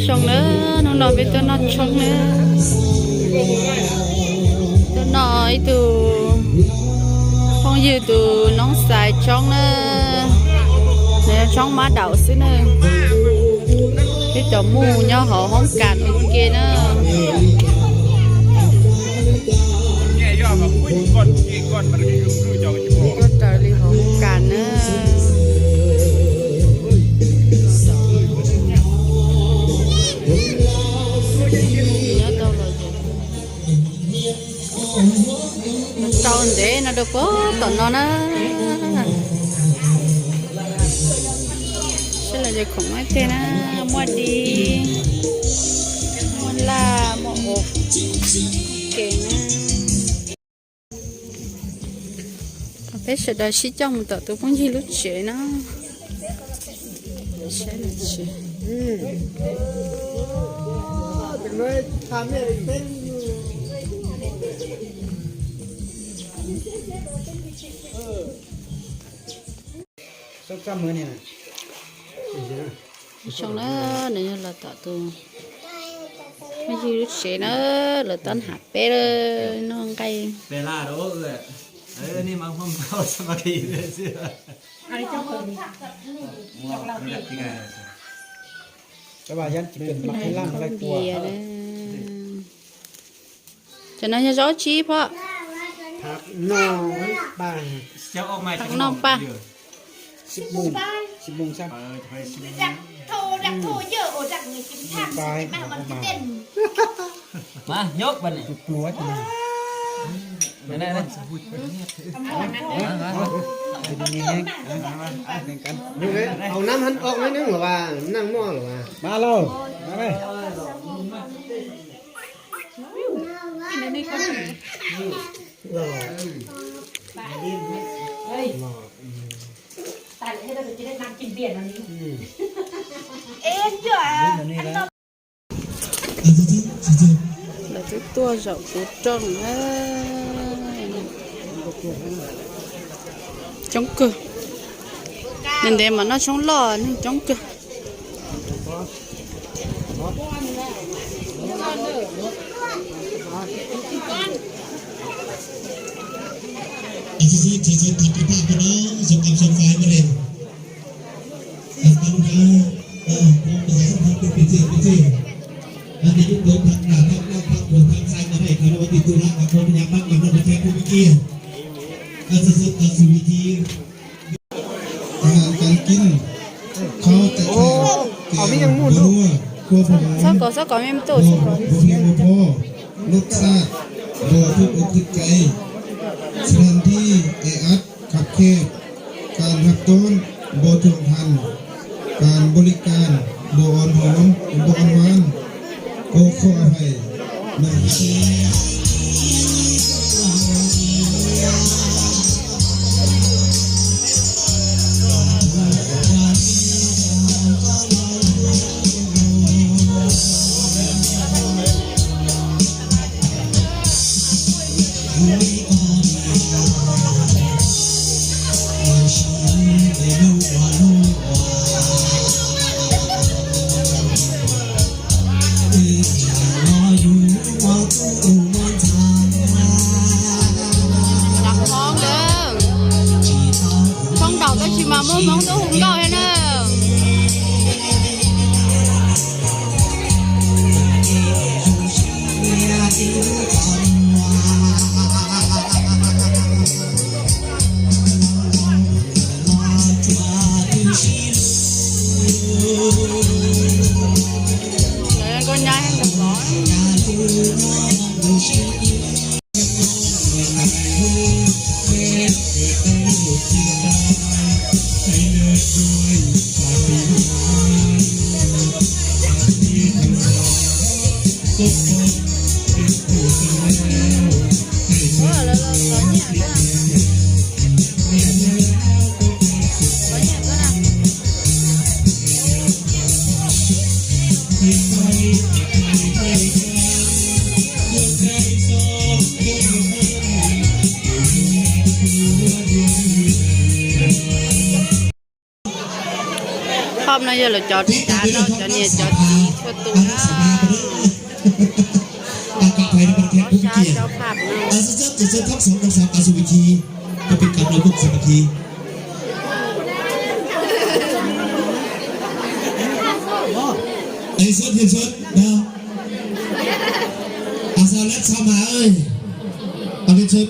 Chóng nữa, nông nọ biết tôi nọ chóng nữa. Tôi nọ ý tù. Không dư tù nông xài chóng nữa. Nếu chóng má đậu xứ nữa. Biết tỏ mù nhau họ không cản ok nữa. Có trời đi họ không cản nữa. Tau nde na do po to no na. Sala je khong mai te na, mo di. Mo la, mo ok. Ke na. Cà phê sữa đỏ xí chồng tỏ tụ phong gì lút chế nó. Sẽ là chế. Sốc sắm mới này này. Chồng nó, nó là tỏ tụ. Phong gì lút chế nó, là tón hạt bé nó cay. ເວລາໂດເອື້ອຍ ເອີ ນີ້ມາຮ່ວມເຂົ້າສາມັກຄີເລີຍເຊື່ອ. ອັນນີ້ເຈົ້າເບິ່ງ ແຕ່ວ່າຢ້ານຊິເປັນໝາກເຮັດລາມຫຼາຍກວ່າ. ຈະນັ້ນຈະເຈົ້າຊີ້ເພາະ ຜັກໜໍ່ປ່າ ເຈົ້າອອກມາ ຜັກໜໍ່ປ່າ. ສິບໂມງ ສິບໂມງຊ້ຳ. ເອີ ຈະໄປສິບໂມງ ຈັກໂທ ຈັກໂທເຢີໂອ ຈັກນີ້ກິນທາງ ໄປ ມາ ມັນຊິເຕັ້ນ. ມາ ຍົກບັດນີ້ ກລັວຈັງ. ນັ້ນໆ ມາ ມາ ມາ ເອົານ້ຳຫັ້ນອອກໜ້ອຍໜຶ່ງ ຫຼືວ່າ ນັ່ງໝໍ້ ຫຼືວ່າ ມາເລີຍ ມາເລີຍ. ກິນອັນນີ້ກ່ອນ. ເອີ ຕາຍແລ້ວ ເຮັດແລ້ວຊິໄດ້ນັ່ງກິນເບຍອັນນີ້. ເອັນຈອຍ ລະຕິຕົວເຈົ້າກູຕອງເອີຍ ຈອງກຶ ນັ້ນເດ ມານອນຊ່ອງຫຼໍ່ນີ້ ຈອງກຶ. ອາຫານການກິນ ເຂົ້າ ແກງ ເຂົ້າໜຽວ ຂົ້ວຫອມ ບໍ່ພຽງບໍ່ພໍ ລົດຊາດບໍ່ຖືກອົກຖືກໃຈ ສະຖານທີ່ແອອັດ ຄັບແຄບ ການຮັບຕ້ອນບໍ່ທ່ວງທັນ ການບໍລິການບໍ່ອ່ອນຫອມ ບໍ່ອ່ອນຫວານ ຂໍ ຂໍອະໄພນຳ. ເອີ ເອີ ເອີ ເອີ. ລະຈອດຈັດເນາະ ຈອດນີ້ຈອດຕີທົ່ວຕົວ ອາ ຂອບໃຈນຳແຂກຜູ້ມີກຽດ ເຈົ້າພາບເນາະ ອາ ເຊີນ ເຊີນທັງສອງທັງສາມ ອາ ສູ່ເວທີ ເພື່ອເປັນການລວມວົງສາມັກຄີ ເອີ ເຊີນ ເຊີນເນາະ ອາ ຊາວແລັດ ຊາວໝາເອີຍ ເອົາ ເຊີນ.